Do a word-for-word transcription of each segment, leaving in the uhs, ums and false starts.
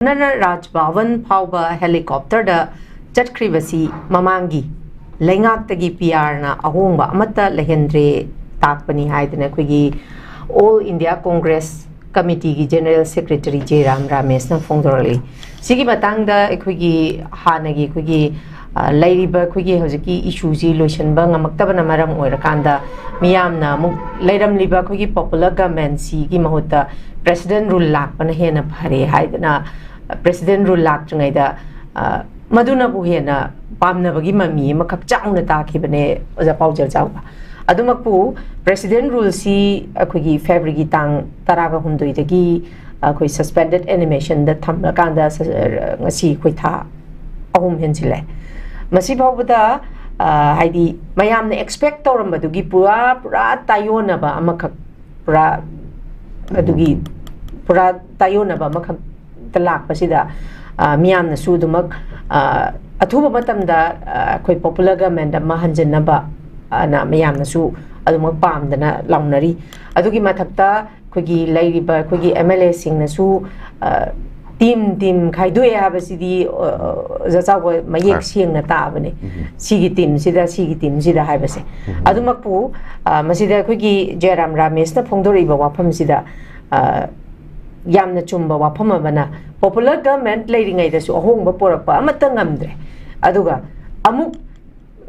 Governor ꯔꯥꯖ ꯚꯕꯟ ꯐꯥꯎꯕ ꯍꯦꯂꯤꯀꯣꯞꯇꯔꯗ ꯆꯠꯈ꯭ꯔꯤꯕꯁꯤ ꯃꯃꯥꯡꯒꯤ ꯂꯩꯉꯥꯛꯇꯒꯤ ꯄꯤ ꯑꯥꯔꯅ ꯑꯍꯣꯡꯕ ꯑꯃꯠꯇ ꯂꯩꯍꯟꯗ꯭ꯔꯦ ꯇꯥꯛꯄꯅꯤ ꯍꯥꯏꯗꯅ ꯑꯩꯈꯣꯏꯒꯤ All India Congress Committeeꯒꯤ General Secretary ꯖꯦ ꯔꯥꯝ ꯔꯥꯃꯦꯁꯅ ꯐꯣꯡꯗꯣꯔꯛꯂꯤ꯫ ꯁꯤꯒꯤ ꯃꯇꯥꯡꯗ ꯑꯩꯈꯣꯏꯒꯤ ꯍꯥꯟꯅꯒꯤ ꯑꯩꯈꯣꯏꯒꯤ, ꯑ, ꯂꯩꯔꯤꯕ ꯑꯩꯈꯣꯏꯒꯤ ꯍꯧꯖꯤꯛꯀꯤ issueꯁꯤ ꯂꯣꯏꯁꯤꯟꯕ ꯉꯝꯃꯛꯇꯕꯅ ꯃꯔꯝ ꯑꯣꯏꯔꯀꯥꯟꯗ ꯃꯤꯌꯥꯝꯅ ꯑꯃꯨꯛ ꯂꯩꯔꯝꯂꯤꯕ ꯑꯩꯈꯣꯏꯒꯤ popular governmentꯁꯤꯒꯤ ꯃꯍꯨꯠꯇ president rule ꯂꯥꯛꯄꯅ ꯍꯦꯟꯅ ꯐꯔꯦ ꯍꯥꯏꯗꯅ, president rule ꯂꯥꯛꯇ꯭ꯔꯤꯉꯩꯗ, ꯑ, ꯃꯗꯨꯅꯕꯨ ꯍꯦꯟꯅ ꯄꯥꯝꯅꯕꯒꯤ ꯃꯃꯤ ꯑꯃꯈꯛ ꯆꯥꯎꯅ ꯇꯥꯈꯤꯕꯅꯦ ꯑꯣꯖꯥ ꯄꯥꯎꯖꯦꯜ ꯆꯥꯎꯕ꯫ ꯑꯗꯨꯃꯛꯄꯨ president ruleꯁꯤ ꯑꯩꯈꯣꯏꯒꯤ Februaryꯒꯤ ꯇꯥꯡ ꯇꯔꯥꯒ ꯍꯨꯝꯗꯣꯏꯗꯒꯤ ꯑꯩꯈꯣꯏ suspended animationꯗ ꯊꯝꯂꯀꯥꯟꯗ ꯁ-, ꯉꯁꯤ ꯑꯩꯈꯣꯏ ꯊꯥ ꯑꯍꯨꯝ ꯍꯦꯟꯖꯤꯜꯂꯦ꯫ ꯃꯁꯤ ꯐꯥꯎꯕꯗ, ꯑ, ꯍꯥꯏꯗꯤ ꯃꯌꯥꯝꯅ expect ꯇꯧꯔꯝꯕꯗꯨꯒꯤ ꯄꯨꯔꯥ, ꯄꯨꯔꯥ ꯇꯥꯏꯌꯣꯟꯅꯕ ꯑꯃꯈꯛ, ꯄꯨꯔꯥ ꯑꯗꯨꯒꯤ ꯄꯨꯔꯥ ꯇꯥꯏꯌꯣꯟꯅꯕ ꯑꯃꯈꯛꯇ ꯂꯥꯛꯄꯁꯤꯗ, ꯑ, ꯃꯤꯌꯥꯝꯅꯁꯨ ꯑꯗꯨꯃꯛ, ꯑ, ꯑꯊꯨꯕ ꯃꯇꯝꯗ, ꯑ, ꯑꯩꯈꯣꯏ popular government ꯑꯃ ꯍꯟꯖꯤꯟꯅꯕ ꯑꯅ ꯃꯌꯥꯝꯅꯁꯨ ꯑꯗꯨꯃꯛ ꯄꯥꯝꯗꯅ ꯂꯥꯎꯅꯔꯤ꯫ ꯑꯗꯨꯒꯤ ꯃꯊꯛꯇ ꯑꯩꯈꯣꯏꯒꯤ ꯂꯩꯔꯤꯕ ꯑꯩꯈꯣꯏꯒꯤ MLAꯁꯤꯡꯅꯁꯨ, ꯑ, team, team ꯈꯥꯏꯗꯣꯛꯑꯦ ꯍꯥꯏꯕꯁꯤꯗꯤ, ꯑ, ꯑꯣꯖꯥ ꯆꯥꯎꯕ ꯃꯌꯦꯛ ꯍꯣꯏ꯫ ꯁꯦꯡꯅ ꯇꯥꯕꯅꯦ꯫ ꯎꯝ꯫ ꯁꯤꯒꯤ teamꯁꯤꯗ, ꯁꯤꯒꯤ teamꯁꯤꯗ ꯍꯥꯏꯕꯁꯦ꯫ ꯎꯝ꯫ ꯑꯗꯨꯃꯛꯄꯨ, ꯑ, ꯃꯁꯤꯗ ꯑꯩꯈꯣꯏꯒꯤ ꯖꯦꯔꯥꯝ ꯔꯥꯃꯦꯁꯅ ꯐꯣꯡꯗꯣꯔꯛꯏꯕ ꯋꯥꯐꯝꯁꯤꯗ, ꯑ, ꯌꯥꯝꯅ ꯆꯨꯝꯕ ꯋꯥꯐꯝ ꯑꯃꯅ, popular government ꯂꯩꯔꯤꯉꯩꯗꯁꯨ ꯑꯍꯣꯡꯕ ꯄꯣꯔꯛꯄ ꯑꯃꯠꯇ ꯉꯝꯗ꯭ꯔꯦ꯫ ꯑꯗꯨꯒ ꯑꯃꯨꯛ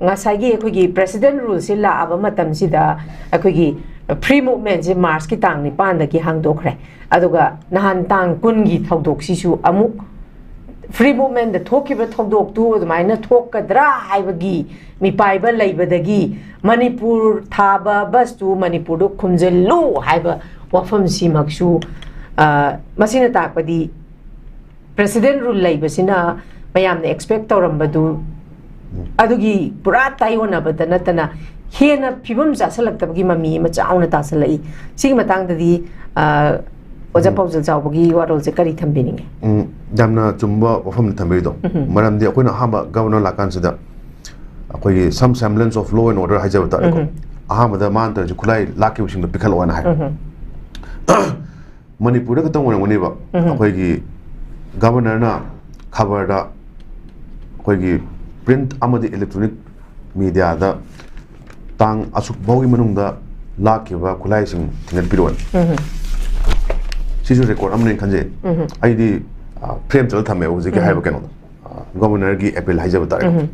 ꯉꯁꯥꯏꯒꯤ ꯑꯩꯈꯣꯏꯒꯤ president ruleꯁꯤ ꯂꯥꯛꯑꯕ ꯃꯇꯝꯁꯤꯗ ꯑꯩꯈꯣꯏꯒꯤ free movementꯁꯤ Marchꯀꯤ ꯇꯥꯡ ꯅꯤꯄꯥꯟꯗꯒꯤ ꯍꯥꯡꯗꯣꯛꯈ꯭ꯔꯦ꯫ ꯑꯗꯨꯒ ꯅꯍꯥꯟ ꯇꯥꯡ ꯀꯨꯟꯒꯤ ꯊꯧꯗꯣꯛꯁꯤꯁꯨ ꯑꯃꯨꯛ free movementꯗ ꯊꯣꯛꯈꯤꯕ ꯊꯧꯗꯣꯛꯇꯨ ꯑꯗꯨꯃꯥꯏꯅ ꯊꯣꯛꯀꯗ꯭ꯔꯥ ꯍꯥꯏꯕꯒꯤ ꯃꯤꯄꯥꯏꯕ ꯂꯩꯕꯗꯒꯤ ꯃꯅꯤꯄꯨꯔ ꯊꯥꯕ busꯇꯨ ꯃꯅꯤꯄꯨꯔꯗ ꯈꯨꯝꯖꯤꯜꯂꯨ ꯍꯥꯏꯕ ꯋꯥꯐꯝꯁꯤꯃꯛꯁꯨ, ꯑ, ꯃꯁꯤꯅ ꯇꯥꯛꯄꯗꯤ president rule ꯂꯩꯕꯁꯤꯅ ꯃꯌꯥꯝꯅ expect ꯇꯧꯔꯝꯕꯗꯨ ꯎꯝ꯫ ꯑꯗꯨꯒꯤ ꯄꯨꯔꯥ ꯇꯥꯏꯌꯣꯟꯅꯕꯗ ꯅꯠꯇꯅ ꯍꯦꯟꯅ ꯐꯤꯕꯝ ꯆꯥꯁꯤꯜꯂꯛꯇꯕꯒꯤ ꯃꯃꯤ ꯑꯃ ꯆꯥꯎꯅ ꯇꯥꯁꯤꯜꯂꯛꯏ꯫ ꯁꯤꯒꯤ ꯃꯇꯥꯡꯗꯗꯤ, ꯑ, ꯑꯣꯖꯥ ꯎꯝ꯫ ꯄꯥꯎꯖꯦꯜ ꯆꯥꯎꯕꯒꯤ ꯋꯥꯔꯣꯜꯁꯦ ꯀꯔꯤ ꯊꯝꯕꯤꯅꯤꯡꯉꯤ? ꯎꯝ, ꯌꯥꯝꯅ ꯆꯨꯝꯕ ꯋꯥꯐꯝꯅꯤ ꯊꯝꯕꯤꯔꯤꯗꯣ꯫ ꯎꯝ꯫ ꯃꯔꯝꯗꯤ ꯑꯩꯈꯣꯏꯅ ꯑꯍꯥꯟꯕ governor ꯂꯥꯛꯀꯥꯟꯁꯤꯗ ꯑꯩꯈꯣꯏꯒꯤ some semblance of law and order ꯍꯥꯏꯖꯕ ꯇꯥꯔꯦꯀꯣ꯫ ꯎꯝ꯫ ꯑꯍꯥꯟꯕꯗ ꯃꯥꯅ ꯇꯧꯔꯤꯁꯦ ꯈꯨꯠꯂꯥꯏ ꯂꯥꯛꯈꯤꯕꯁꯤꯡꯗꯣ ꯄꯤꯈꯠꯂꯛꯑꯣꯅ ꯍꯥꯏ꯫ ꯎꯝ꯫ ꯃꯅꯤꯄꯨꯔꯗ ꯈꯛꯇꯪ ꯑꯣꯏꯔꯝꯒꯅꯦꯕ ꯎꯝ꯫ ꯑꯩꯈꯣꯏꯒꯤ ꯒꯕꯔꯅꯔꯅ ꯈꯕꯔꯗ ꯑꯩꯈꯣꯏꯒꯤ ꯄ꯭ꯔꯤꯟꯠ ꯑꯃꯗꯤ ꯏꯂꯦꯛꯇ꯭ꯔꯣꯅꯤꯛ ꯃꯦꯗꯤꯌꯥꯗ ꯇꯥꯡ ꯑꯁꯨꯛ ꯐꯥꯎꯒꯤ ꯃꯅꯨꯡꯗ ꯂꯥꯛꯈꯤꯕ ꯈꯨꯠꯂꯥꯏꯁꯤꯡ ꯊꯤꯡꯒꯠꯄꯤꯔꯣꯅ꯫ ꯁꯤꯁꯨ ꯔꯦꯀꯣꯔꯗ ꯑꯃꯅꯦꯅ ꯈꯟꯖꯩ꯫ ꯑꯩꯗꯤ ꯐ꯭ꯔꯦꯝ ꯆꯠꯂ ꯊꯝꯃꯦꯕ ꯍꯧꯖꯤꯛꯀꯤ ꯍꯥꯏꯕ ꯀꯩꯅꯣꯗꯣ, ꯒꯕꯔꯅꯔꯒꯤ ꯑꯦꯄꯤꯜ ꯍꯥꯏꯖꯕ ꯇꯥꯔꯦꯀꯣ꯫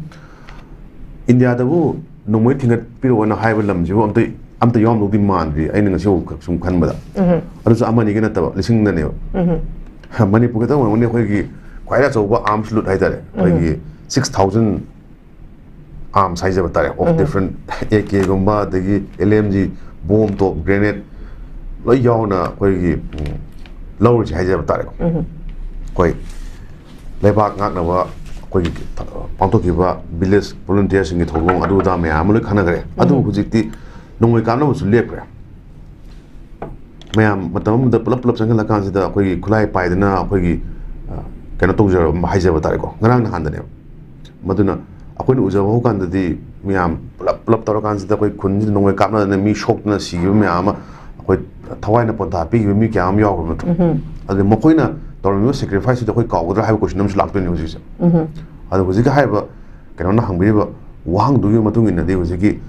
ꯏꯟꯗꯤꯌꯥꯗꯕꯨ ꯅꯣꯡꯃꯩ ꯊꯤꯡꯒꯠꯄꯤꯔꯛꯑꯣꯅ ꯍꯥꯏꯕ ꯂꯝꯁꯤꯕꯨ ꯑꯝꯇ ꯑꯝꯇ ꯌꯥꯎꯔꯝꯗꯧꯗꯤ ꯃꯥꯟꯗ꯭ꯔꯤ, ꯑꯩꯅ ꯉꯁꯤ ꯐꯥꯎ ꯁꯨꯝ ꯈꯟꯕꯗ꯫ ꯑꯗꯨꯁꯨ ꯑꯃꯅꯤꯒ ꯅꯠꯇꯕ, ꯂꯤꯁꯤꯡꯗꯅꯦꯕ꯫ ꯃꯅꯤꯄꯨꯔ ꯈꯛꯇꯪ ꯑꯣꯏꯔꯝꯒꯅꯤ ꯑꯩꯈꯣꯏꯒꯤ ꯈ꯭ꯋꯥꯏꯗꯒꯤ ꯑꯆꯧꯕ ꯑꯥꯔꯝꯁ ꯂꯨꯠ ꯍꯥꯏꯇꯥꯔꯦ, ꯑꯩꯈꯣꯏꯒꯤ ꯁꯤꯛꯁ ꯊꯥꯎꯖꯟ ꯑꯥꯔꯝꯁ ꯍꯥꯏꯖꯕ ꯇꯥꯔꯦ, ꯑꯣꯐ ꯗꯤꯐ꯭ꯔꯦꯟꯠ ꯑꯦ ꯀꯦꯒꯨꯝꯕ, ꯑꯗꯒꯤ ꯑꯦꯜ ꯑꯦꯝ ꯖꯤ, ꯕꯣꯝ, ꯇꯣꯞ, ꯒ꯭ꯔꯦꯅꯦꯗ ꯂꯣꯏ ꯌꯥꯎꯅ ꯑꯩꯈꯣꯏꯒꯤ ꯎꯝ, ꯂꯧꯔꯤꯁꯦ ꯍꯥꯏꯖꯕ ꯇꯥꯔꯦꯀꯣ꯫ ꯑꯩꯈꯣꯏ ꯂꯩꯕꯥꯛ ꯉꯥꯛꯅꯕ ꯑꯩꯈꯣꯏꯒꯤ ꯄꯥꯡꯊꯣꯛꯈꯤꯕ ꯚꯤꯂꯦꯖ ꯚꯣꯂꯨꯟꯇꯤꯌꯔꯁꯤꯡꯒꯤ ꯊꯧꯔꯝ ꯑꯗꯨ ꯑꯗꯥ ꯃꯌꯥꯝ ꯑꯃ ꯂꯣꯏ ꯈꯟꯅꯈ꯭ꯔꯦ꯫ ꯑꯗꯨꯕꯨ ꯍꯧꯖꯤꯛꯇꯤ ꯅꯣꯡꯃꯩ ꯀꯥꯞꯅꯕꯁꯨ ꯂꯦꯞꯈ꯭ꯔꯦ꯫ ꯃꯌꯥꯝ ꯃꯇꯝ ꯑꯃꯗ ꯄꯨꯂꯞ ꯄꯨꯂꯞ ꯆꯪꯁꯤꯜꯂꯀꯥꯟꯁꯤꯗ ꯑꯩꯈꯣꯏꯒꯤ ꯈꯨꯠꯂꯥꯏ ꯄꯥꯏꯗꯅ ꯑꯩꯈꯣꯏꯒꯤ ꯑ, ꯀꯩꯅꯣ ꯇꯧꯖꯔꯝꯕ ꯍꯥꯏꯖꯕ ꯇꯥꯔꯦꯀꯣ, ꯉꯔꯥꯡ ꯅꯍꯥꯟꯗꯅꯦꯕ꯫ ꯃꯗꯨꯅ ꯑꯩꯈꯣꯏꯅ ꯎꯖꯕ ꯍꯧꯀꯥꯟꯗꯗꯤ ꯃꯌꯥꯝ ꯄꯨꯂꯞ ꯄꯨꯂꯞ ꯇꯧꯔꯀꯥꯟꯁꯤꯗ ꯑꯩꯈꯣꯏ ꯈꯨꯟꯁꯤꯗ ꯅꯣꯡꯃꯩ ꯀꯥꯞꯅꯗꯅ ꯃꯤ ꯁꯣꯛꯇꯅ ꯁꯤꯈꯤꯕ ꯃꯌꯥꯝ ꯑꯃ, ꯑꯩꯈꯣꯏ ꯊꯋꯥꯏꯅ ꯄꯣꯟꯊꯥ ꯄꯤꯈꯤꯕ ꯃꯤ ꯀꯌꯥ ꯑꯃ ꯌꯥꯎꯈ꯭ꯔꯕ ꯅꯠꯇ꯭ꯔꯣ? ꯑꯗꯨ ꯃꯈꯣꯏꯅ ꯇꯧꯔꯝꯃꯤꯕ ꯁꯦꯀ꯭ꯔꯤꯐꯥꯏꯁꯇꯨꯗꯤ ꯑꯩꯈꯣꯏ ꯀꯥꯎꯒꯗ꯭ꯔꯥ ꯍꯥꯏꯕ ꯀꯣꯏꯁꯟ ꯑꯃꯁꯨ ꯂꯥꯛꯇꯣꯏꯅꯦ ꯍꯧꯖꯤꯛꯁꯦ꯫ ꯑꯗꯣ ꯍꯧꯖꯤꯛꯀꯤ ꯍꯥꯏꯔꯤꯕ ꯀꯩꯅꯣꯅ ꯍꯪꯕꯤꯔꯤꯕ ꯋꯥꯍꯪꯗꯨꯒꯤ ꯃꯇꯨꯡ ꯏꯟꯅꯗꯤ ꯍꯧꯖꯤꯛꯀꯤ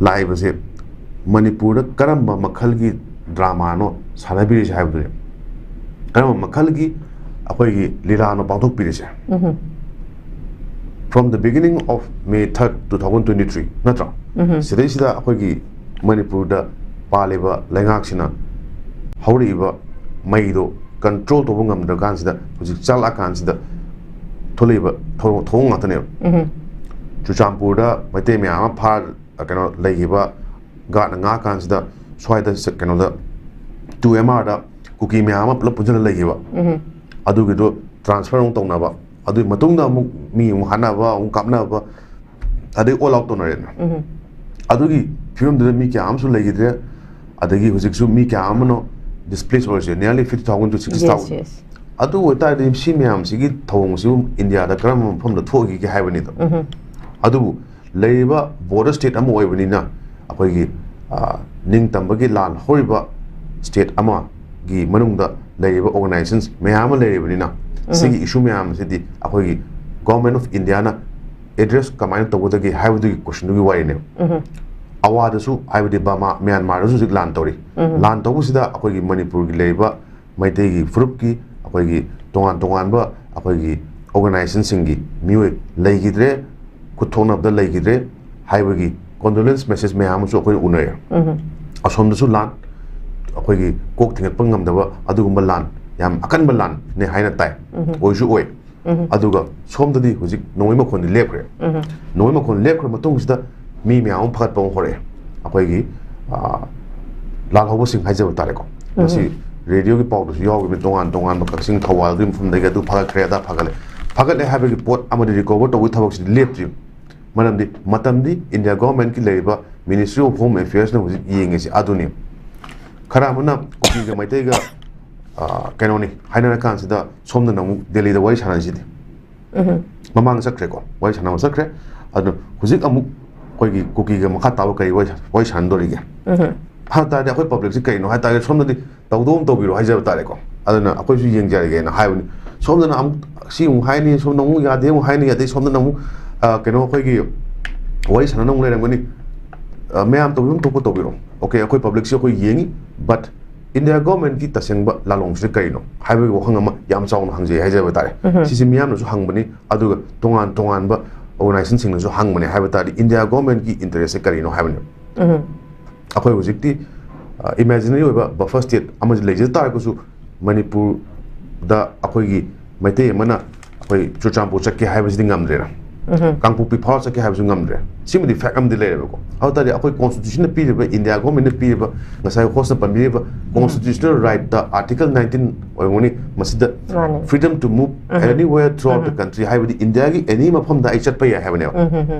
ꯂꯥꯛꯏꯕꯁꯦ ꯃꯅꯤꯄꯨꯔꯗ ꯀꯔꯝꯕ ꯃꯈꯜꯒꯤ ꯗ꯭ꯔꯃꯥꯅꯣ ꯁꯥꯟꯅꯕꯤꯔꯤꯁꯦ ꯍꯥꯏꯕꯗꯨꯅꯦ꯫ ꯀꯔꯝꯕ ꯃꯈꯜꯒꯤ ꯑꯩꯈꯣꯏꯒꯤ ꯂꯤꯂꯥꯅꯣ ꯄꯥꯡꯊꯣꯛꯄꯤꯔꯤꯁꯦ? From the beginning of May third, two thousand twenty three, ꯅꯠꯇ꯭ꯔꯣ? ꯁꯤꯗꯩꯁꯤꯗ ꯑꯩꯈꯣꯏꯒꯤ ꯃꯅꯤꯄꯨꯔꯗ ꯄꯥꯜꯂꯤꯕ ꯂꯩꯉꯥꯛꯁꯤꯅ ꯍꯧꯔꯛꯏꯕ ꯃꯩꯗꯣ ꯀꯟꯇ꯭ꯔꯣꯜ ꯇꯧꯕ ꯉꯝꯗ꯭ꯔꯀꯥꯟꯁꯤꯗ, ꯍꯧꯖꯤꯛ ꯆꯥꯛꯂꯛꯑꯀꯥꯟꯁꯤꯗ ꯊꯣꯛꯂꯛꯏꯕ ꯊꯧꯑꯣꯡ ꯊꯧꯑꯣꯡ ꯉꯥꯛꯇꯅꯦꯕ꯫ ꯆꯨꯔꯆꯥꯟꯄꯨꯔꯗ ꯃꯩꯇꯩ ꯃꯌꯥꯝ ꯑꯃ ꯐꯥ ꯀꯩꯅꯣ ꯂꯩꯈꯤꯕ, ꯒꯥꯔꯗꯅ ꯉꯥꯛꯑꯀꯥꯟꯁꯤꯗ ꯁ꯭ꯋꯥꯏꯗ ꯁ- ꯀꯩꯅꯣꯗ ꯇꯨ ꯑꯦꯝ ꯑꯥꯔꯗ ꯀꯨꯀꯤ ꯃꯌꯥꯝ ꯑꯃ ꯄꯨꯂꯞ ꯄꯨꯟꯁꯤꯜꯂ ꯂꯩꯈꯤꯕ꯫ ꯑꯗꯨꯒꯤꯗꯣ ꯇ꯭ꯔꯥꯟꯁꯐꯔ ꯑꯃꯨꯛ ꯇꯧꯅꯕ, ꯑꯗꯨꯒꯤ ꯃꯇꯨꯡꯗ ꯑꯃꯨꯛ ꯃꯤ ꯑꯃꯨꯛ ꯍꯥꯠꯅꯕ, ꯑꯃꯨꯛ ꯀꯥꯞꯅꯕ, ꯑꯗꯩ ꯑꯣꯜ ꯑꯥꯎꯠ ꯇꯧꯅꯔꯦꯗꯅ꯫ ꯑꯗꯨꯒꯤ ꯐꯤꯕꯝꯗꯨꯗ ꯃꯤ ꯀꯌꯥ ꯑꯃꯁꯨ ꯂꯩꯈꯤꯗ꯭ꯔꯦ꯫ ꯑꯗꯒꯤ ꯍꯧꯖꯤꯛꯁꯨ ꯃꯤ ꯀꯌꯥ ꯑꯃꯅꯣ ꯗꯤꯁꯄ꯭ꯂꯦꯁ ꯑꯣꯏꯔꯤꯁꯦ, nearly fifty thousand to sixty thousand꯫ Yes, yes. ꯑꯗꯨ ꯑꯣꯏꯇꯥꯔꯗꯤ ꯁꯤ ꯃꯌꯥꯝꯁꯤꯒꯤ ꯊꯧꯑꯣꯡꯁꯤꯕꯨ ꯏꯟꯗꯤꯌꯥꯗ ꯀꯔꯝꯕ ꯃꯐꯝꯗ ꯊꯣꯛꯈꯤꯒꯦ ꯍꯥꯏꯕꯅꯤꯗꯣ꯫ ꯑꯗꯨꯕꯨ ꯂꯩꯔꯤꯕ ꯕꯣꯔꯗꯔ ꯁ꯭ꯇꯦꯠ ꯑꯃ ꯑꯣꯏꯕꯅꯤꯅ ꯑꯩꯈꯣꯏꯒꯤ ꯑ, ꯅꯤꯡꯇꯝꯕꯒꯤ ꯂꯥꯟ ꯍꯧꯔꯤꯕ ꯁ꯭ꯇꯦꯠ ꯑꯃꯒꯤ ꯃꯅꯨꯡꯗ ꯂꯩꯔꯤꯕ organizations ꯃꯌꯥꯝ ꯑꯃ ꯂꯩꯔꯤꯕꯅꯤꯅ, ꯁꯤꯒꯤ issue ꯃꯌꯥꯝꯁꯤꯗꯤ ꯑꯩꯈꯣꯏꯒꯤ Government of Indiaꯅ address ꯀꯃꯥꯏꯅ ꯇꯧꯒꯗꯒꯦ ꯍꯥꯏꯕꯗꯨꯒꯤ questionꯗꯨꯒꯤ ꯋꯥꯔꯤꯅꯦꯕ꯫ ꯑꯋꯥꯗꯁꯨ, ꯍꯥꯏꯕꯗꯤ ꯕꯔꯃꯥ, ꯃ꯭ꯌꯥꯟꯃꯥꯔꯗꯁꯨ ꯍꯧꯖꯤꯛ ꯂꯥꯟ ꯇꯧꯔꯤ꯫ ꯂꯥꯟ ꯇꯧꯕꯁꯤꯗ ꯑꯩꯈꯣꯏꯒꯤ ꯃꯅꯤꯄꯨꯔꯒꯤ ꯂꯩꯔꯤꯕ ꯃꯩꯇꯩꯒꯤ ꯐꯨꯔꯨꯞꯀꯤ, ꯑꯩꯈꯣꯏꯒꯤ ꯇꯣꯉꯥꯟ ꯇꯣꯉꯥꯟꯕ ꯑꯩꯈꯣꯏꯒꯤ organizationꯁꯤꯡꯒꯤ ꯃꯤꯑꯣꯏ ꯂꯩꯈꯤꯗ꯭ꯔꯦ, ꯈꯨꯠ ꯊꯣꯛꯅꯕꯗ ꯂꯩꯈꯤꯗ꯭ꯔꯦ ꯍꯥꯏꯕꯒꯤ condolence message ꯃꯌꯥꯝ ꯑꯃꯁꯨ ꯑꯩꯈꯣꯏꯅ ꯎꯅꯔꯦ꯫ ꯑꯁꯣꯝꯗꯁꯨ ꯂꯥꯟ, ꯑꯩꯈꯣꯏꯒꯤ ꯀꯣꯛ ꯊꯤꯡꯒꯠꯄ ꯉꯝꯗꯕ ꯑꯗꯨꯒꯨꯝꯕ ꯂꯥꯟ, ꯌꯥꯝ ꯑꯀꯟꯕ ꯂꯥꯟꯅꯦ ꯍꯥꯏꯅ ꯇꯥꯏ, ꯑꯣꯏꯁꯨ ꯑꯣꯏ꯫ ꯑꯗꯨꯒ ꯁꯣꯝꯗꯗꯤ ꯍꯧꯖꯤꯛ ꯅꯣꯡꯃꯩ ꯃꯈꯣꯟꯗꯤ ꯂꯦꯞꯈ꯭ꯔꯦ꯫ ꯅꯣꯡꯃꯩ ꯃꯈꯣꯟ ꯂꯦꯞꯈ꯭ꯔ ꯃꯇꯨꯡꯁꯤꯗ ꯃꯤ ꯃꯌꯥꯝ ꯑꯃ ꯐꯒꯠꯄ ꯑꯃ ꯍꯧꯔꯛꯑꯦ꯫ ꯑꯩꯈꯣꯏꯒꯤ, ꯑꯥ, ꯂꯥꯜꯍꯧꯕꯁꯤꯡ ꯍꯥꯏꯖꯕ ꯇꯥꯔꯦꯀꯣ, ꯃꯁꯤ radioꯒꯤ ꯄꯥꯎꯗꯁꯨ ꯌꯥꯎꯈꯤꯕꯅꯤ, ꯇꯣꯉꯥꯟ ꯇꯣꯉꯥꯟꯕ ꯀꯛꯆꯤꯡ, ꯊꯧꯕꯥꯜꯒꯤ ꯃꯐꯝꯗꯒꯤ ꯑꯗꯨ ꯐꯒꯠꯈ꯭ꯔꯦ, ꯑꯗꯥ ꯐꯒꯠꯂꯦ, ꯐꯒꯠꯂꯦ ꯍꯥꯏꯕꯒꯤ ꯄꯣꯠ ꯑꯃꯗꯤ recover ꯇꯧꯕꯒꯤ ꯊꯕꯛꯁꯤꯗꯤ ꯂꯦꯞꯇ꯭ꯔꯤ꯫ ꯃꯔꯝꯗꯤ ꯃꯇꯝꯗꯤ India Governmentꯀꯤ ꯂꯩꯔꯤꯕ Ministry of Home Affairsꯅ ꯍꯧꯖꯤꯛ ꯌꯦꯡꯉꯤꯁꯤ ꯑꯗꯨꯅꯤ꯫ ꯈꯔ ꯑꯃꯅ ꯀꯨꯀꯤꯒ ꯃꯩꯇꯩꯒ, ꯑꯥ, ꯀꯩꯅꯣꯅꯤ ꯍꯥꯏꯅꯔ ꯀꯥꯟꯁꯤꯗ ꯁꯣꯝꯗꯅ ꯑꯃꯨꯛ ꯗꯦꯜꯂꯤꯗ ꯋꯥꯔꯤ ꯁꯥꯟꯅꯔꯤꯁꯤꯗꯤ꯫ ꯃꯃꯥꯡ ꯆꯠꯈ꯭ꯔꯦꯀꯣ, ꯋꯥꯔꯤ ꯁꯥꯟꯅꯕ ꯆꯠꯈ꯭ꯔꯦ꯫ ꯑꯗꯨ ꯍꯧꯖꯤꯛ ꯑꯃꯨꯛ ꯑꯩꯈꯣꯏꯒꯤ ꯀꯨꯀꯤꯒ ꯃꯈꯥ ꯇꯥꯕ ꯀꯔꯤ ꯋꯥꯔꯤ, ꯋꯥꯔꯤ ꯁꯥꯟꯅꯗꯣꯔꯤꯒꯦ? ꯍꯥꯏ ꯇꯥꯔꯗꯤ ꯑꯩꯈꯣꯏ publicꯁꯤ ꯀꯩꯅꯣ ꯍꯥꯏ ꯇꯥꯔꯗꯤ ꯁꯣꯝꯗꯗꯤ ꯇꯧꯗꯧ ꯑꯃ ꯇꯧꯕꯤꯔꯣ ꯍꯥꯏꯖꯕ ꯇꯥꯔꯦꯀꯣ꯫ ꯑꯗꯨꯅ ꯑꯩꯈꯣꯏꯁꯨ ꯌꯦꯡꯖꯔꯒꯦꯅ ꯍꯥꯏꯕꯅꯤ꯫ ꯁꯣꯝꯗꯅ ꯑꯃꯨꯛ ꯁꯤ ꯑꯃꯨꯛ ꯍꯥꯏꯅꯤ, ꯁꯣꯝꯗ ꯑꯃꯨꯛ ꯌꯥꯗꯦ ꯑꯃꯨꯛ ꯍꯥꯏꯅꯤ, ꯑꯗꯩ ꯁꯣꯝꯗꯅ ꯑꯃꯨꯛ, ꯑ, ꯀꯩꯅꯣ ꯑꯩꯈꯣꯏꯒꯤ ꯋꯥꯔꯤ ꯁꯥꯟꯅꯅ ꯑꯃꯨꯛ ꯂꯩꯔꯝꯒꯅꯤ꯫ ꯑ, ꯃꯌꯥꯝ ꯇꯧꯕꯤꯐꯝ ꯊꯣꯛꯄ ꯇꯧꯕꯤꯔꯣ꯫ OK, ꯑꯩꯈꯣꯏ publicꯁꯤ ꯑꯩꯈꯣꯏ ꯌꯦꯡꯉꯤ, but India Governmentꯀꯤ ꯇꯁꯦꯡꯕ ꯂꯥꯂꯣꯡꯁꯤꯗ ꯀꯔꯤꯅꯣ ꯍꯥꯏꯕꯒꯤ ꯋꯥꯍꯪ ꯑꯃ ꯌꯥꯝ ꯆꯥꯎꯅ ꯍꯪꯖꯩ ꯍꯥꯏꯖꯕ ꯇꯥꯔꯦ꯫ ꯁꯤꯁꯤ ꯃꯤꯌꯥꯝꯅꯁꯨ ꯍꯪꯕꯅꯤ, ꯑꯗꯨꯒ ꯇꯣꯉꯥꯟ ꯇꯣꯉꯥꯟꯕ organizationꯁꯤꯡꯅꯁꯨ ꯍꯪꯕꯅꯤ꯫ ꯍꯥꯏꯕ ꯇꯥꯔꯗꯤ India Governmentꯀꯤ interestꯁꯦ ꯀꯔꯤꯅꯣ ꯍꯥꯏꯕꯅꯤ꯫ ꯑꯩꯈꯣꯏ ꯍꯧꯖꯤꯛꯇꯤ, ꯑ, imaginary ꯑꯣꯏꯕ buffer state ꯑꯃꯁꯨ ꯂꯩꯖ ꯇꯥꯔꯒꯁꯨ, ꯃꯅꯤꯄꯨꯔꯗ ꯑꯩꯈꯣꯏꯒꯤ ꯃꯩꯇꯩ ꯑꯃꯅ ꯑꯩꯈꯣꯏ ꯆꯨꯔꯆꯥꯟꯄꯨꯔ ꯆꯠꯀꯦ ꯍꯥꯏꯕꯁꯤꯗꯤ ꯉꯝꯗ꯭ꯔꯦꯅ꯫ ꯀꯥꯡꯄꯣꯛꯄꯤ ꯐꯥꯎꯔ ꯆꯠꯀꯦ ꯍꯥꯏꯕꯁꯨ ꯉꯝꯗ꯭ꯔꯦ꯫ ꯁꯤꯃꯗꯤ fact ꯑꯃꯗꯤ ꯂꯩꯔꯦꯕꯀꯣ꯫ ꯑꯗꯨ ꯇꯥꯔꯗꯤ ꯑꯩꯈꯣꯏ constitutionꯅ ꯄꯤꯔꯤꯕ, India Governmentꯅ ꯄꯤꯔꯤꯕ, ꯉꯁꯥꯏ hostꯅ ꯄꯟꯕꯤꯔꯤꯕ constitutional rightꯇ article nineteen ꯑꯣꯏꯔꯝꯒꯅꯤ, ꯃꯁꯤꯗ ꯃꯥꯅꯤ꯫ Freedom to move anywhere throughout the country ꯍꯥꯏꯕꯗꯤ Indiaꯒꯤ any ꯃꯐꯝꯗ ꯑꯩ ꯆꯠꯄ ꯌꯥꯏ ꯍꯥꯏꯕꯅꯦꯕ꯫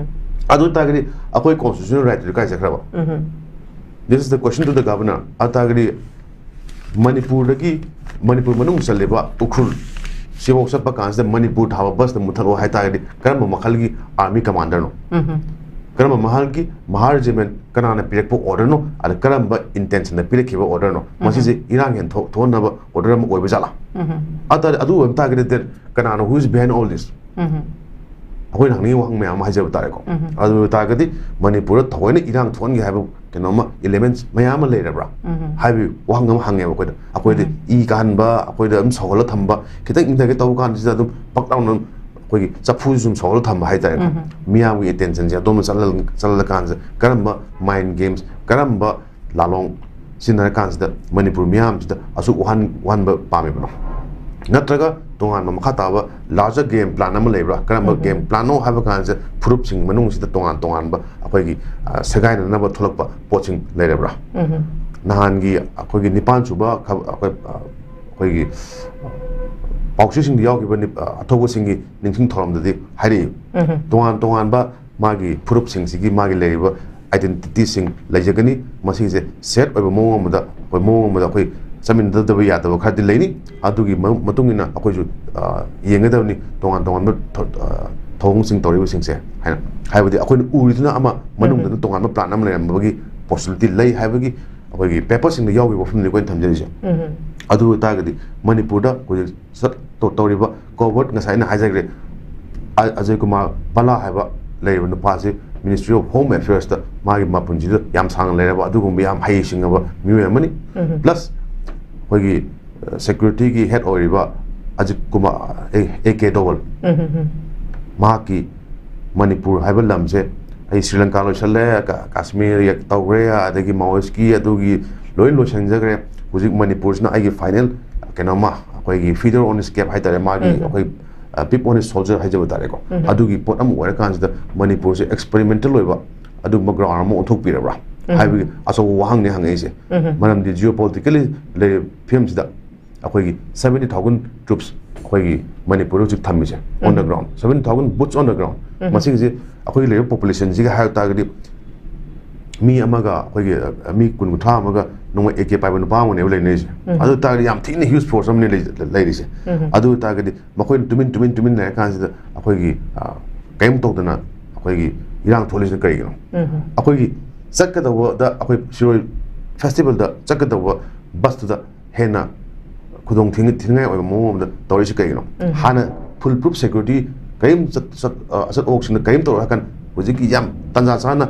ꯑꯗꯨ ꯑꯣꯏ ꯇꯥꯔꯒꯗꯤ ꯑꯩꯈꯣꯏ constitutional rightꯇꯨꯗꯤ ꯀꯥꯏ ꯆꯠꯈ꯭ꯔꯕ? This is the question to the governor. ꯑꯗꯨ ꯇꯥꯔꯒꯗꯤ ꯃꯅꯤꯄꯨꯔꯗꯒꯤ, ꯃꯅꯤꯄꯨꯔ ꯃꯅꯨꯡ ꯆꯜꯂꯤꯕ ꯎꯈ꯭ꯔꯨꯜ ꯁꯤꯐꯥꯎ ꯆꯠꯄ ꯀꯥꯟꯁꯤꯗ ꯃꯅꯤꯄꯨꯔ ꯊꯥꯕ busꯇ ꯃꯨꯠꯊꯠꯂꯣ ꯍꯥꯏꯇꯥꯔꯒꯗꯤ ꯀꯔꯝꯕ ꯃꯈꯜꯒꯤ army commanderꯅꯣ? ꯀꯔꯝꯕ ꯃꯍꯥꯜꯒꯤ ꯃꯍꯥ ꯔꯦꯖꯤꯃꯦꯟ, ꯀꯅꯥꯅ ꯄꯤꯔꯛꯄ ꯑꯣꯔꯗꯔꯅꯣ, ꯑꯗ ꯀꯔꯝꯕ ꯏꯟꯇꯦꯟꯁꯟꯗ ꯄꯤꯔꯛꯈꯤꯕ ꯑꯣꯔꯗꯔꯅꯣ, ꯃꯁꯤꯁꯦ ꯏꯔꯥꯡ ꯍꯦꯟꯊꯣꯛ ꯊꯣꯛꯍꯟꯅꯕ ꯑꯣꯔꯗꯔ ꯑꯃ ꯑꯣꯏꯕ ꯖꯥꯠꯂꯥ? ꯑꯗꯨ ꯑꯗꯨ ꯑꯣꯏꯕ ꯇꯥꯔꯒꯗꯤ then ꯀꯅꯥꯅꯣ, who is behind all this? ꯑꯩꯈꯣꯏꯅ ꯍꯪꯅꯤꯡꯉꯤ ꯋꯥꯍꯪ ꯃꯌꯥꯝ ꯑꯃ ꯍꯥꯏꯖꯕ ꯇꯥꯔꯦꯀꯣ꯫ ꯑꯗꯨ ꯑꯣꯏꯕ ꯇꯥꯔꯒꯗꯤ ꯃꯅꯤꯄꯨꯔꯗ ꯊꯑꯣꯏꯅ ꯏꯔꯥꯡ ꯊꯣꯛꯍꯟꯒꯦ ꯍꯥꯏꯕ ꯀꯩꯅꯣꯝꯃ, elements ꯃꯌꯥꯝ ꯑꯃ ꯂꯩꯔꯕ꯭ꯔꯥ ꯍꯥꯏꯕꯒꯤ ꯋꯥꯍꯪ ꯑꯃ ꯍꯪꯉꯦꯕ ꯑꯩꯈꯣꯏꯗ꯫ ꯑꯩꯈꯣꯏꯗ ꯏ ꯀꯥꯍꯟꯕ, ꯑꯩꯈꯣꯏꯗ ꯑꯗꯨꯝ ꯁꯧꯍꯜꯂ ꯊꯝꯕ, ꯈꯤꯇꯪ ꯏꯪꯊꯒꯦ ꯇꯧꯕ ꯀꯥꯟꯁꯤꯗ ꯑꯗꯨꯝ ꯄꯛ ꯂꯥꯎꯅ ꯑꯩꯈꯣꯏꯒꯤ ꯆꯐꯨꯁꯤ ꯁꯨꯝ ꯁꯧꯍꯜꯂ ꯊꯝꯕ ꯍꯥꯏꯇꯥꯔꯦꯀꯣ꯫ ꯃꯤꯌꯥꯝꯒꯤ ꯑꯦꯇꯦꯟꯁꯟꯁꯦ ꯑꯗꯣꯝꯗ ꯆꯠꯍꯜ ꯆꯠꯍꯜꯂ ꯀꯥꯟꯁꯤꯗ ꯀꯔꯝꯕ mind games, ꯀꯔꯝꯕ ꯂꯥꯂꯣꯡ ꯁꯤꯖꯤꯟꯅꯔ ꯀꯥꯟꯁꯤꯗ ꯃꯅꯤꯄꯨꯔ ꯃꯤꯌꯥꯝꯁꯤꯗ ꯑꯁꯨꯛ ꯋꯥꯍꯟ ꯋꯥꯍꯟꯕ ꯄꯥꯝꯃꯤꯕꯅꯣ? ꯅꯠꯇ꯭ꯔꯒ ꯇꯣꯉꯥꯟꯕ ꯃꯈꯥ ꯇꯥꯕ larger game plan ꯑꯃ ꯂꯩꯕ꯭ꯔꯥ? ꯀꯔꯝꯕ game planꯅꯣ ꯍꯥꯏꯕ ꯀꯥꯟꯁꯤꯗ ꯐꯨꯔꯨꯞꯁꯤꯡ ꯃꯅꯨꯡꯁꯤꯗ ꯇꯣꯉꯥꯟ ꯇꯣꯉꯥꯟꯕ ꯑꯩꯈꯣꯏꯒꯤ, ꯑ, ꯁꯦꯒꯥꯏꯅꯅꯕ ꯊꯣꯛꯂꯛꯄ ꯄꯣꯠꯁꯤꯡ ꯂꯩꯔꯕ꯭ꯔꯥ? ꯅꯍꯥꯟꯒꯤ ꯑꯩꯈꯣꯏꯒꯤ ꯅꯤꯄꯥꯟ ꯁꯨꯕ ꯈ-, ꯑꯩꯈꯣꯏ, ꯑ, ꯑꯩꯈꯣꯏꯒꯤ ꯄꯥꯎꯆꯦꯁꯤꯡꯗ ꯌꯥꯎꯈꯤꯕ ꯅꯤꯞ-, ꯑ, ꯑꯊꯧꯕꯁꯤꯡꯒꯤ ꯅꯤꯡꯁꯤꯡ ꯊꯧꯔꯝꯗꯗꯤ ꯍꯥꯏꯔꯛꯏ꯫ ꯇꯣꯉꯥꯟ ꯇꯣꯉꯥꯟꯕ ꯃꯥꯒꯤ ꯐꯨꯔꯨꯞꯁꯤꯡꯁꯤꯒꯤ ꯃꯥꯒꯤ ꯂꯩꯔꯤꯕ identityꯁꯤꯡ ꯂꯩꯖꯒꯅꯤ꯫ ꯃꯁꯤꯁꯦ shared ꯑꯣꯏꯕ ꯃꯑꯣꯡ ꯑꯃꯗ, ꯑꯩꯈꯣꯏ ꯃꯑꯣꯡ ꯑꯃꯗ ꯑꯩꯈꯣꯏ ꯆꯠꯃꯤꯟꯅꯗꯕ ꯌꯥꯗꯕ ꯈꯔꯗꯤ ꯂꯩꯅꯤ꯫ ꯑꯗꯨꯒꯤ ꯃ-, ꯃꯇꯨꯡ ꯏꯟꯅ ꯑꯩꯈꯣꯏꯁꯨ, ꯑ, ꯌꯦꯡꯒꯗꯕꯅꯤ ꯇꯣꯉꯥꯟ ꯇꯣꯉꯥꯟꯕ ꯊ-, ꯑ, ꯊꯧꯑꯣꯡꯁꯤꯡ ꯇꯧꯔꯤꯕꯁꯤꯡꯁꯦ ꯍꯥꯏꯅ꯫ ꯍꯥꯏꯕꯗꯤ ꯑꯩꯈꯣꯏꯅ ꯎꯔꯤꯗꯨꯅ ꯑꯃ, ꯃꯅꯨꯡꯗꯅ ꯇꯣꯉꯥꯟꯕ plan ꯑꯃ ꯂꯩꯔꯝꯕꯒꯤ possibility ꯂꯩ ꯍꯥꯏꯕꯒꯤ ꯑꯩꯈꯣꯏꯒꯤ paperꯁꯤꯡꯗ ꯌꯥꯎꯈꯤꯕ ꯋꯥꯐꯝꯅꯤ ꯑꯩꯈꯣꯏꯅ ꯊꯝꯖꯔꯤꯁꯦ꯫ ꯑꯗꯨ ꯑꯣꯏꯇꯥꯔꯒꯗꯤ ꯃꯅꯤꯄꯨꯔꯗ ꯍꯧꯖꯤꯛ ꯆꯠ-, ꯇꯧ-, ꯇꯧꯔꯤꯕ covert, ꯉꯁꯥꯏ ꯑꯩꯅ ꯍꯥꯏꯖꯈ꯭ꯔꯦ, ꯑ-, ꯑꯖꯌ ꯀꯨꯃꯥꯔ ꯕꯂꯥ ꯍꯥꯏꯕ ꯂꯩꯔꯤꯕ ꯅꯨꯄꯥꯁꯤ Ministry of Home Affairsꯇ ꯃꯥꯒꯤ ꯃꯄꯨꯟꯁꯤꯗ ꯌꯥꯝ ꯁꯥꯡꯅ ꯂꯩꯔꯕ ꯑꯗꯨꯒꯨꯝꯕ ꯌꯥꯝ ꯍꯩ ꯁꯤꯡꯉꯕ ꯃꯤꯑꯣꯏ ꯑꯃꯅꯤ꯫ Plus ꯑꯩꯈꯣꯏꯒꯤ, ꯑ, securityꯒꯤ head ꯑꯣꯏꯔꯤꯕ ꯑꯖꯤꯠ ꯀꯨꯃꯥꯔ, ꯑꯦ, ꯑꯦ ꯀꯦ ꯗꯣꯋꯜ, ꯃꯍꯥꯛꯀꯤ ꯃꯅꯤꯄꯨꯔ ꯍꯥꯏꯕ ꯂꯝꯁꯦ ꯑꯩ ꯁ꯭ꯔꯤ ꯂꯪꯀꯥ ꯂꯣꯏꯁꯜꯂꯦ, ꯀ-, ꯀꯥꯁꯃꯤꯔ ꯌ-, ꯇꯧꯈ꯭ꯔꯦ, ꯑꯗꯒꯤ ꯃꯥꯑꯣꯏꯁꯀꯤ ꯑꯗꯨꯒꯤ ꯂꯣꯏ ꯂꯣꯏꯁꯤꯟꯖꯈ꯭ꯔꯦ꯫ ꯍꯧꯖꯤꯛ ꯃꯅꯤꯄꯨꯔꯁꯤꯅ ꯑꯩꯒꯤ final ꯀꯩꯅꯣꯝꯃ, ꯑꯩꯈꯣꯏꯒꯤ feather on his cap ꯍꯥꯏꯇꯥꯔꯦ, ꯃꯥꯒꯤ ꯑꯩꯈꯣꯏ, ꯑ, pip on his shoulder ꯍꯥꯏꯖꯕ ꯇꯥꯔꯦꯀꯣ꯫ ꯑꯗꯨꯒꯤ ꯄꯣꯠ ꯑꯃ ꯑꯣꯏꯔꯀꯥꯟꯁꯤꯗ ꯃꯅꯤꯄꯨꯔꯁꯦ experimental ꯑꯣꯏꯕ ꯑꯗꯨꯒꯨꯝꯕ ground ꯑꯃ ꯑꯣꯟꯊꯣꯛꯄꯤꯔꯕ꯭ꯔꯥ ꯍꯥꯏꯕꯒꯤ ꯑꯆꯧꯕ ꯋꯥꯍꯪꯅꯤ ꯍꯪꯉꯛꯏꯁꯦ꯫ ꯃꯔꯝꯗꯤ geopolitically ꯂꯩꯔꯤꯕ ꯐꯤꯕꯝꯁꯤꯗ ꯑꯩꯈꯣꯏꯒꯤ seventy thousand troops ꯑꯩꯈꯣꯏꯒꯤ ꯃꯅꯤꯄꯨꯔꯗ ꯍꯧꯖꯤꯛ ꯊꯝꯃꯤꯁꯦ, on the ground, seventy thousand boots on the ground꯫ ꯃꯁꯤꯒꯤꯁꯦ ꯑꯩꯈꯣꯏꯒꯤ ꯂꯩꯔꯤꯕ populationꯁꯤꯒ ꯍꯥꯏꯕ ꯇꯥꯔꯒꯗꯤ ꯃꯤ ꯑꯃꯒ ꯑꯩꯈꯣꯏꯒꯤ, ꯑ, ꯃꯤ ꯀꯨꯟ ꯀꯨꯟꯊ꯭ꯔꯥ ꯑꯃꯒ ꯅꯣꯡꯃ ꯑꯦ ꯀꯦ ꯄꯥꯏꯕ ꯅꯨꯄꯥ ꯑꯃꯅꯦꯕ ꯂꯩꯅꯔꯤꯁꯦ꯫ ꯑꯗꯨ ꯇꯥꯔꯒꯗꯤ ꯌꯥꯝ ꯊꯤꯅ huge force ꯑꯃꯅꯦ ꯂꯩ-, ꯂꯩꯔꯤꯁꯦ꯫ ꯑꯗꯨ ꯑꯣꯏ ꯇꯥꯔꯒꯗꯤ ꯃꯈꯣꯏꯅ ꯇꯨꯃꯤꯟ, ꯇꯨꯃꯤꯟ, ꯇꯨꯃꯤꯟ ꯂꯩꯔꯀꯥꯟꯁꯤꯗ ꯑꯩꯈꯣꯏꯒꯤ, ꯑ, ꯀꯔꯤꯝ ꯇꯧꯗꯅ ꯑꯩꯈꯣꯏꯒꯤ ꯏꯔꯥꯡ ꯊꯣꯛꯂꯤꯁꯤꯅ ꯀꯔꯤꯒꯤꯅꯣ? ꯑꯩꯈꯣꯏꯒꯤ ꯆꯠꯀꯗꯧꯕꯗ, ꯑꯩꯈꯣꯏ ꯁꯤꯔꯣꯏ ꯐꯦꯁꯇꯤꯚꯦꯜꯗ ꯆꯠꯀꯗꯧꯕ ꯕꯁꯇꯨꯗ ꯍꯦꯟꯅ ꯈꯨꯗꯣꯡ ꯊꯤꯅꯤꯡꯉꯥꯏ ꯑꯣꯏꯕ ꯃꯑꯣꯡ ꯑꯃꯗ ꯇꯧꯔꯛꯏꯁꯤ ꯀꯔꯤꯒꯤꯅꯣ? ꯍꯥꯟꯅ ꯐꯨꯜ ꯄ꯭ꯔꯨꯐ ꯁꯦꯀ꯭ꯌꯨꯔꯤꯇꯤ ꯀꯔꯤꯝ ꯆꯠ-, ꯆꯠ-, ꯑ, ꯑꯆꯠ ꯑꯋꯣꯛꯁꯤꯡꯗ ꯀꯔꯤꯝ ꯇꯧꯔꯣꯏ ꯍꯥꯏ ꯀꯥꯟꯗ, ꯍꯧꯖꯤꯛꯀꯤ ꯌꯥꯝ ꯇꯥꯟꯖꯥ ꯆꯥꯅ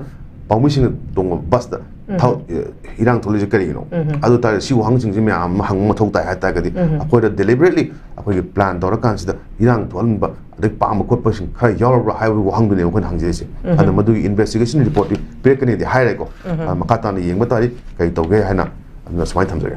ꯄꯥꯎꯃꯤꯁꯤꯡꯅ ꯇꯣꯡꯕ ꯕꯁꯇ ꯊꯧ-, ꯑ, ꯏꯔꯥꯡ ꯊꯣꯛꯂꯤꯁꯦ ꯀꯔꯤꯒꯤꯅꯣ? ꯑꯗꯨ ꯇꯥꯔꯗꯤ ꯁꯤ ꯋꯥꯍꯪꯁꯤꯡꯁꯤ ꯃꯌꯥꯝ ꯑꯃ ꯍꯪꯕ ꯃꯊꯧ ꯇꯥꯏ ꯍꯥꯏ ꯇꯥꯔꯒꯗꯤ, ꯑꯩꯈꯣꯏꯗ ꯗꯦꯂꯤꯕꯔꯦꯠꯂꯤ ꯑꯩꯈꯣꯏꯒꯤ ꯄ꯭ꯂꯥꯟ ꯇꯧꯔꯀꯥꯟꯁꯤꯗ ꯏꯔꯥꯡ ꯊꯣꯛꯍꯟꯕ, ꯑꯗꯩ ꯄꯥꯝꯕ ꯈꯣꯠꯄꯁꯤꯡ ꯈꯔ ꯌꯥꯎꯔꯕ꯭ꯔꯥ ꯍꯥꯏꯕꯒꯤ ꯋꯥꯍꯪꯗꯨꯅꯦꯕ ꯑꯩꯈꯣꯏꯅ ꯍꯪꯖꯔꯤꯁꯦ꯫ ꯑꯗꯨꯅ ꯃꯗꯨꯒꯤ ꯏꯟꯚꯦꯁꯇꯤꯒꯦꯁꯟ ꯔꯤꯄꯣꯔꯠꯇꯤ ꯄꯤꯔꯛꯀꯅꯤꯗꯤ ꯍꯥꯏꯔꯦꯀꯣ꯫ ꯑ, ꯃꯈꯥ ꯇꯥꯅ ꯌꯦꯡꯕ ꯇꯥꯔꯤ ꯀꯔꯤ ꯇꯧꯒꯦ ꯍꯥꯏꯅ꯫ ꯑꯗꯨꯅ ꯁꯨꯃꯥꯏꯅ ꯊꯝꯖꯒꯦ꯫